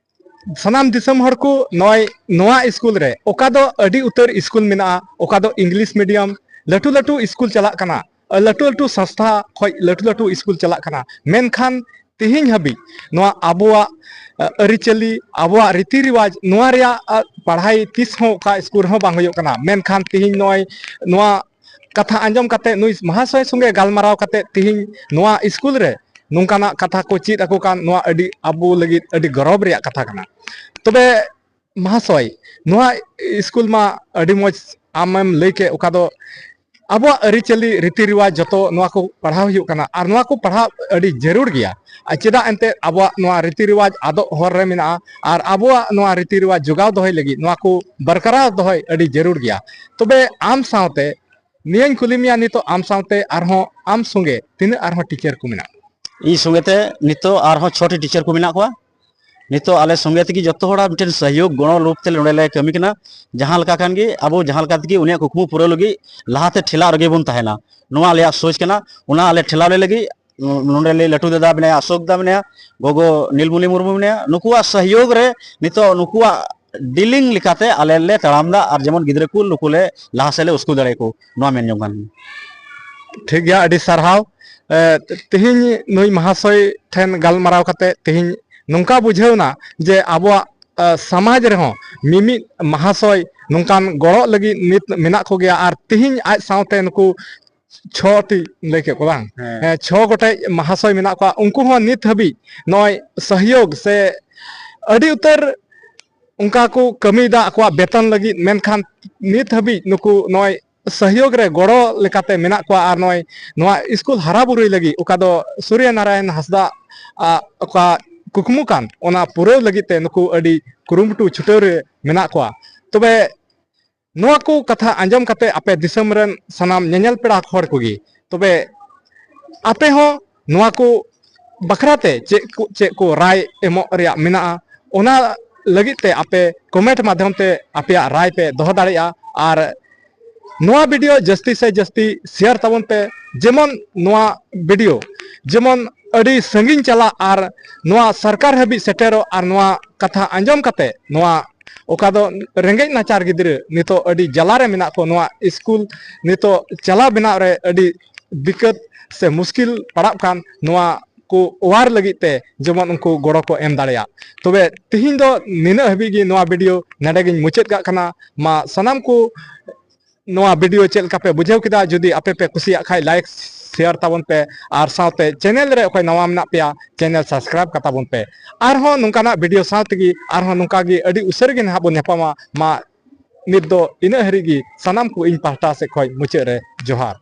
ᱥᱟᱱᱟᱢ ᱫᱤᱥᱚᱢ ᱦᱚᱲ ᱠᱚ ᱱᱚᱜᱼᱚᱭ ᱱᱚᱣᱟ ᱥᱠᱩᱞ ᱨᱮ, ᱚᱠᱟ ᱫᱚ ᱟᱹᱰᱤ ᱩᱛᱟᱹᱨ ᱥᱠᱩᱞ ᱢᱮᱱᱟᱜᱼᱟ, ᱚᱠᱟ ᱫᱚ ᱤᱝᱞᱤᱥ ᱢᱤᱰᱤᱭᱟᱢ, ᱞᱟᱹᱴᱩ ᱞᱟᱹᱴᱩ ᱥᱠᱩᱞ ᱪᱟᱞᱟᱜ ᱠᱟᱱᱟ, ᱞᱟᱹᱴᱩ ᱞᱟᱹᱴᱩ ᱥᱚᱝᱥᱛᱷᱟ ᱠᱷᱚᱱ ᱞᱟᱹᱴᱩ ᱞᱟᱹᱴᱩ ᱥᱠᱩᱞ ᱪᱟᱞᱟᱜ ᱠᱟᱱᱟ, ᱢᱮᱱᱠᱷᱟᱱ ᱛᱮᱦᱮᱧ ᱦᱟᱹᱵᱤᱡ ᱱᱚᱣᱟ ᱟᱵᱚᱣᱟᱜ, ᱟ, ᱟᱹᱨᱤᱪᱟᱹᱞᱤ, ᱟᱵᱚᱣᱟᱜ ᱨᱤᱛᱤ ᱨᱮᱣᱟᱡᱽ, ᱱᱚᱣᱟ ᱨᱮᱭᱟᱜ, ᱟ, ᱯᱟᱲᱦᱟᱭ ᱛᱤᱥ ᱦᱚᱸ ᱚᱠᱟ ᱥᱠᱩᱞ ᱨᱮᱦᱚᱸ ᱵᱟᱝ ᱦᱩᱭᱩᱜ ᱠᱟᱱᱟ᱾ ᱢᱮᱱᱠᱷᱟᱱ ᱛᱮᱦᱮᱧ ᱱᱚᱜᱼᱚᱭ ᱱᱚᱣᱟ ᱠᱟᱛᱷᱟ ᱟᱸᱡᱚᱢ ᱠᱟᱛᱮ, ᱱᱩᱭ ᱢᱚᱦᱟᱥᱚᱭ ᱥᱚᱸᱜᱮ ᱜᱟᱞᱢᱟᱨᱟᱣ ᱠᱟᱛᱮ ᱛᱮᱦᱮᱧ ᱱᱚᱣᱟ ᱥᱠᱩᱞ ᱨᱮ ᱱᱚᱝᱠᱟᱱᱟᱜ ᱠᱟᱛᱷᱟ ᱠᱚ ᱪᱮᱫ ᱟᱠᱚ ᱠᱟᱱ, ᱱᱚᱣᱟ ᱟᱹᱰᱤ ᱟᱵᱚ ᱞᱟᱹᱜᱤᱫ ᱟᱹᱰᱤ ᱜᱚᱨᱚᱵᱽ ᱨᱮᱭᱟᱜ ᱠᱟᱛᱷᱟ ᱠᱟᱱᱟ᱾ ᱛᱚᱵᱮ ᱢᱚᱦᱟᱥᱚᱭ, ᱱᱚᱣᱟ ᱥᱠᱩᱞ ᱢᱟ ᱟᱹᱰᱤ ᱢᱚᱡᱽ ᱟᱢᱮᱢ ᱞᱟᱹᱭ ᱠᱮᱫ, ᱚᱠᱟ ᱫᱚ ᱟᱵᱚᱣᱟᱜ ᱟᱹᱨᱤᱪᱟᱹᱞᱤ, ᱨᱤᱛᱤ ᱨᱮᱣᱟᱡᱽ ᱡᱚᱛᱚ ᱱᱚᱣᱟ ᱠᱚ ᱯᱟᱲᱦᱟᱣ ᱦᱩᱭᱩᱜ ᱠᱟᱱᱟ, ᱟᱨ ᱱᱚᱣᱟ ᱠᱚ ᱯᱟᱲᱦᱟᱣ ᱟᱹᱰᱤ ᱡᱟᱹᱨᱩᱲ ᱜᱮᱭᱟ᱾ ᱟᱨ ᱪᱮᱫᱟᱜ ᱮᱱᱛᱮᱫ ᱟᱵᱚᱣᱟᱜ ᱱᱚᱣᱟ ᱨᱤᱛᱤ ᱨᱮᱣᱟᱡᱽ ᱟᱫᱚᱜ ᱦᱚᱨ ᱨᱮ ᱢᱮᱱᱟᱜᱼᱟ, ᱟᱨ ᱟᱵᱚᱣᱟᱜ ᱱᱚᱣᱟ ᱨᱤᱛᱤ ᱨᱮᱣᱟᱡᱽ ᱡᱚᱜᱟᱣ ᱫᱚᱦᱚᱭ ᱞᱟᱹᱜᱤᱫ ᱱᱚᱣᱟ ᱠᱚ ᱵᱚᱨᱠᱟᱨᱟᱣ ᱫᱚᱦᱚᱭ ᱟᱹᱰᱤ ᱡᱟᱹᱨᱩᱲ ᱜᱮᱭᱟ᱾ ᱛᱚᱵᱮ ᱟᱢ ᱥᱟᱶᱛᱮ ᱱᱤᱭᱟᱹᱧ ᱠᱩᱞᱤ ᱢᱮᱭᱟ, ᱱᱤᱛᱚᱜ ᱟᱢ ᱥᱟᱶᱛᱮ ᱟᱨᱦᱚᱸ ᱟᱢ ᱥᱚᱸᱜᱮ ᱛᱤᱱᱟᱹᱜ ᱟᱨᱦᱚᱸ ᱴᱤᱪᱟᱨ ᱠᱚ ᱢᱮᱱᱟᱜ ᱠᱚᱣᱟ? ᱤᱧ ᱥᱚᱸᱜᱮ ᱛᱮ ᱱᱤᱛᱚᱜ ᱟᱨᱦᱚᱸ ᱪᱷᱚᱴᱤ ᱴᱤᱪᱟᱨ ᱠᱚ ᱢᱮᱱᱟᱜ ᱠᱚᱣᱟ᱾ ᱱᱤᱛᱚᱜ ᱟᱞᱮ ᱥᱚᱸᱜᱮ ᱛᱮᱜᱮ ᱡᱚᱛᱚ ᱦᱚᱲᱟᱜ ᱢᱤᱫᱴᱮᱱ ᱥᱚᱦᱭᱳᱜᱽ ᱜᱚᱲᱚ ᱨᱩᱯ ᱛᱮ ᱱᱚᱰᱮ ᱞᱮ ᱠᱟᱹᱢᱤ ᱠᱟᱱᱟ᱾ ᱡᱟᱦᱟᱸ ᱞᱮᱠᱟ ᱠᱷᱟᱱ ᱜᱮ ᱟᱵᱚ ᱡᱟᱦᱟᱸ ᱞᱮᱠᱟ ᱛᱮᱜᱮ ᱩᱱᱤᱭᱟᱜ ᱠᱩᱠᱢᱩ ᱯᱩᱨᱟᱹᱣ ᱞᱟᱹᱜᱤᱫ ᱞᱟᱦᱟᱛᱮ ᱴᱷᱮᱞᱟᱣ ᱨᱮᱜᱮ ᱵᱚᱱ ᱛᱟᱦᱮᱱᱟ, ᱱᱚᱣᱟ ᱟᱞᱮᱭᱟᱜ ᱥᱳᱪ ᱠᱟᱱᱟ᱾ ᱚᱱᱟ ᱟᱞᱮ ᱴᱷᱮᱞᱟᱣ ᱞᱮ ᱞᱟᱹᱜᱤᱫ ᱱᱚᱰᱮ ᱞᱮ ᱞᱟᱹᱴᱩ ᱫᱟᱫᱟ ᱢᱮᱱᱟᱭᱟ, ᱚᱥᱳᱠ ᱫᱟ ᱢᱮᱱᱟᱭᱟ, ᱜᱚᱜᱚ ᱱᱤᱞᱢᱩᱱᱤ ᱢᱩᱨᱢᱩ ᱢᱮᱱᱟᱭᱟ, ᱱᱩᱠᱩᱣᱟᱜ ᱥᱚᱦᱭᱳᱜᱽ ᱨᱮ ᱱᱤᱛᱚᱜ ᱱᱩᱠᱩᱣᱟᱜ ᱰᱤᱞᱤᱝ ᱞᱮᱠᱟᱛᱮ ᱟᱞᱮ ᱞᱮ ᱛᱟᱲᱟᱢ ᱮᱫᱟ, ᱟᱨ ᱡᱮᱢᱚᱱ ᱜᱤᱫᱽᱨᱟᱹ ᱠᱚ ᱱᱩᱠᱩ ᱞᱮ ᱞᱟᱦᱟ ᱥᱮᱫ ᱞᱮ ᱩᱥᱠᱩ ᱫᱟᱲᱮᱭᱟᱠᱚ, ᱱᱚᱣᱟ ᱢᱮᱱ ᱡᱚᱝ ᱠᱟᱱ ᱜᱮᱭᱟ᱾ ᱴᱷᱤᱠ ᱜᱮᱭᱟ, ᱟᱹᱰᱤ ᱥᱟᱨᱦᱟᱣ᱾ ᱮ, ᱛᱮᱦᱮᱧ ᱱᱩᱭ ᱢᱟᱦᱟᱥᱚᱭ ᱴᱷᱮᱱ ᱜᱟᱞᱢᱟᱨᱟᱣ ᱠᱟᱛᱮ ᱛᱮᱦᱮᱧ ᱱᱚᱝᱠᱟ ᱵᱩᱡᱷᱟᱹᱣ ᱮᱱᱟ ᱡᱮ ᱟᱵᱚᱣᱟᱜ, ᱮ, ᱥᱚᱢᱟᱡᱽ ᱨᱮᱦᱚᱸ ᱢᱤᱢᱤᱫ ᱢᱟᱦᱟᱥᱚᱭ ᱱᱚᱝᱠᱟᱱ ᱜᱚᱲᱚ ᱞᱟᱹᱜᱤᱫ ᱱᱤᱛ ᱢᱮᱱᱟᱜ ᱠᱚᱜᱮᱭᱟ, ᱟᱨ ᱛᱮᱦᱮᱧ ᱟᱡ ᱥᱟᱶᱛᱮ ᱱᱩᱠᱩ ᱪᱷᱚ ᱴᱤ ᱞᱟᱹᱭ ᱠᱮᱫ ᱠᱚ ᱵᱟᱝ? ᱦᱮᱸ᱾ ᱦᱮᱸ, ᱪᱷᱚ ᱜᱚᱴᱮᱡ ᱢᱟᱦᱟᱥᱚᱭ ᱢᱮᱱᱟᱜ ᱠᱚᱣᱟ, ᱩᱱᱠᱩ ᱦᱚᱸ ᱱᱤᱛ ᱦᱟᱹᱵᱤᱡ ᱱᱚᱜᱼᱚᱭ ᱥᱚᱦᱭᱳᱜᱽ ᱥᱮ ᱟᱹᱰᱤ ᱩᱛᱟᱹᱨ ᱚᱱᱠᱟ ᱠᱚ ᱠᱟᱹᱢᱤᱭᱮᱫᱟ ᱟᱠᱚᱣᱟᱜ ᱵᱮᱛᱚᱱ ᱞᱟᱹᱜᱤᱫ, ᱢᱮᱱᱠᱷᱟᱱ ᱱᱤᱛ ᱦᱟᱹᱵᱤᱡ ᱱᱩᱠᱩ ᱱᱚᱜᱼᱚᱭ ᱥᱚᱦᱭᱳᱜᱽ ᱨᱮ ᱜᱚᱲᱚ ᱞᱮᱠᱟᱛᱮ ᱢᱮᱱᱟᱜ ᱠᱚᱣᱟ᱾ ᱟᱨ ᱱᱚᱜᱼᱚᱭ ᱱᱚᱣᱟ ᱥᱠᱩᱞ ᱦᱟᱨᱟ ᱵᱩᱨᱩᱭ ᱞᱟᱹᱜᱤᱫ ᱚᱠᱟ ᱫᱚ ᱥᱩᱨᱭᱚ ᱱᱟᱨᱟᱭᱚᱱ ᱦᱟᱸᱥᱫᱟ ᱟᱜ ᱚᱠᱟ ᱠᱩᱠᱢᱩ ᱠᱟᱱ, ᱚᱱᱟ ᱯᱩᱨᱟᱹᱣ ᱞᱟᱹᱜᱤᱫ ᱛᱮ ᱱᱩᱠᱩ ᱟᱹᱰᱤ ᱠᱩᱨᱩᱢᱩᱴᱩ ᱪᱷᱩᱴᱟᱹᱣ ᱨᱮ ᱢᱮᱱᱟᱜ ᱠᱚᱣᱟ᱾ ᱛᱚᱵᱮ ᱱᱚᱣᱟ ᱠᱚ ᱠᱟᱛᱷᱟ ᱟᱸᱡᱚᱢ ᱠᱟᱛᱮ ᱟᱯᱮ ᱫᱤᱥᱚᱢ ᱨᱮᱱ ᱥᱟᱱᱟᱢ ᱧᱮᱧᱮᱞ ᱯᱮᱲᱟ ᱦᱚᱲ ᱠᱚᱜᱮ, ᱛᱚᱵᱮ ᱟᱯᱮ ᱦᱚᱸ ᱱᱚᱣᱟ ᱠᱚ ᱵᱟᱠᱷᱨᱟ ᱛᱮ ᱪᱮᱫ ᱠᱚ, ᱪᱮᱫ ᱠᱚ ᱨᱟᱭ ᱮᱢᱚᱜ ᱨᱮᱭᱟᱜ ᱢᱮᱱᱟᱜᱼᱟ, ᱚᱱᱟ ᱞᱟᱹᱜᱤᱫ ᱛᱮ ᱟᱯᱮ ᱠᱚᱢᱮᱱᱴ ᱢᱟᱫᱽᱫᱷᱚᱢ ᱛᱮ ᱟᱯᱮᱭᱟᱜ ᱨᱟᱭ ᱯᱮ ᱫᱚᱦᱚ ᱫᱟᱲᱮᱭᱟᱜᱼᱟ᱾ ᱟᱨ ᱱᱚᱣᱟ ᱵᱷᱤᱰᱤᱭᱳ ᱡᱟᱹᱥᱛᱤ ᱥᱮ ᱡᱟᱹᱥᱛᱤ ᱥᱮᱭᱟᱨ ᱛᱟᱵᱚᱱ ᱯᱮ, ᱡᱮᱢᱚᱱ ᱱᱚᱣᱟ ᱵᱷᱤᱰᱤᱭᱳ ᱡᱮᱢᱚᱱ ᱟᱹᱰᱤ ᱥᱟᱺᱜᱤᱧ ᱪᱟᱞᱟᱜ ᱟᱨ ᱱᱚᱣᱟ ᱥᱚᱨᱠᱟᱨ ᱦᱟᱹᱵᱤᱡ ᱥᱮᱴᱮᱨᱚᱜ, ᱟᱨ ᱱᱚᱣᱟ ᱠᱟᱛᱷᱟ ᱟᱸᱡᱚᱢ ᱠᱟᱛᱮ ᱱᱚᱣᱟ ᱚᱠᱟ ᱫᱚ ᱨᱮᱸᱜᱮᱡ ᱱᱟᱪᱟᱨ ᱜᱤᱫᱽᱨᱟᱹ ᱱᱤᱛᱚᱜ ᱟᱹᱰᱤ ᱡᱟᱞᱟ ᱨᱮ ᱢᱮᱱᱟᱜ ᱠᱚ, ᱱᱚᱣᱟ ᱥᱠᱩᱞ ᱱᱤᱛᱚᱜ ᱪᱟᱞᱟᱣ ᱵᱮᱱᱟᱣ ᱨᱮ ᱟᱹᱰᱤ ᱫᱤᱠᱠᱟᱹᱛ ᱥᱮ ᱢᱩᱥᱠᱤᱞ ᱯᱟᱲᱟᱜ ᱠᱟᱱ, ᱱᱚᱣᱟ ᱠᱚ ᱚᱣᱟᱨ ᱞᱟᱹᱜᱤᱫ ᱛᱮ ᱡᱮᱢᱚᱱ ᱩᱱᱠᱩ ᱜᱚᱲᱚ ᱠᱚ ᱮᱢ ᱫᱟᱲᱮᱭᱟᱜ᱾ ᱛᱚᱵᱮ ᱛᱤᱦᱤᱧ ᱫᱚ ᱱᱤᱱᱟᱹᱜ ᱦᱟᱹᱵᱤᱡ ᱜᱮ ᱱᱚᱣᱟ ᱵᱷᱤᱰᱤᱭᱳ ᱱᱚᱰᱮ ᱜᱤᱧ ᱢᱩᱪᱟᱹᱫ ᱠᱟᱜ ᱠᱟᱱᱟ᱾ ᱢᱟ ᱥᱟᱱᱟᱢ ᱠᱚ ᱱᱚᱣᱟ ᱵᱷᱤᱰᱤᱭᱳ ᱪᱮᱫ ᱞᱮᱠᱟ ᱯᱮ ᱵᱩᱡᱷᱟᱹᱣ ᱠᱮᱫᱟ? ᱡᱩᱫᱤ ᱟᱯᱮ ᱯᱮ ᱠᱩᱥᱤᱭᱟᱜ ᱠᱷᱟᱡ ᱞᱟᱭᱤᱠ, ᱥᱮᱭᱟᱨ ᱛᱟᱵᱚᱱ ᱯᱮ, ᱟᱨ ᱥᱟᱶᱛᱮ ᱪᱮᱱᱮᱞ ᱨᱮ ᱚᱠᱚᱭ ᱱᱟᱣᱟ ᱢᱮᱱᱟᱜ ᱯᱮᱭᱟ, ᱪᱮᱱᱮᱞ ᱥᱟᱵᱥᱠᱨᱟᱭᱤᱵ ᱠᱟᱛᱟ ᱵᱚᱱ ᱯᱮ᱾ ᱟᱨᱦᱚᱸ ᱱᱚᱝᱠᱟᱱᱟᱜ ᱵᱷᱤᱰᱤᱭᱳ ᱥᱟᱶ ᱛᱮᱜᱮ ᱟᱨᱦᱚᱸ ᱱᱚᱝᱠᱟ ᱜᱮ ᱟᱹᱰᱤ ᱩᱥᱟᱹᱨᱟ ᱜᱮ ᱱᱟᱦᱟᱜ ᱵᱚᱱ ᱧᱟᱯᱟᱢᱟ᱾ ᱢᱟ ᱱᱤᱛ ᱫᱚ ᱤᱱᱟᱹᱜ ᱦᱟᱹᱨᱤᱡ ᱜᱮ᱾ ᱥᱟᱱᱟᱢ ᱠᱚ ᱤᱧ ᱯᱟᱦᱴᱟ ᱥᱮᱫ ᱠᱷᱚᱱ ᱢᱩᱪᱟᱹᱫ ᱨᱮ ᱡᱚᱦᱟᱨ᱾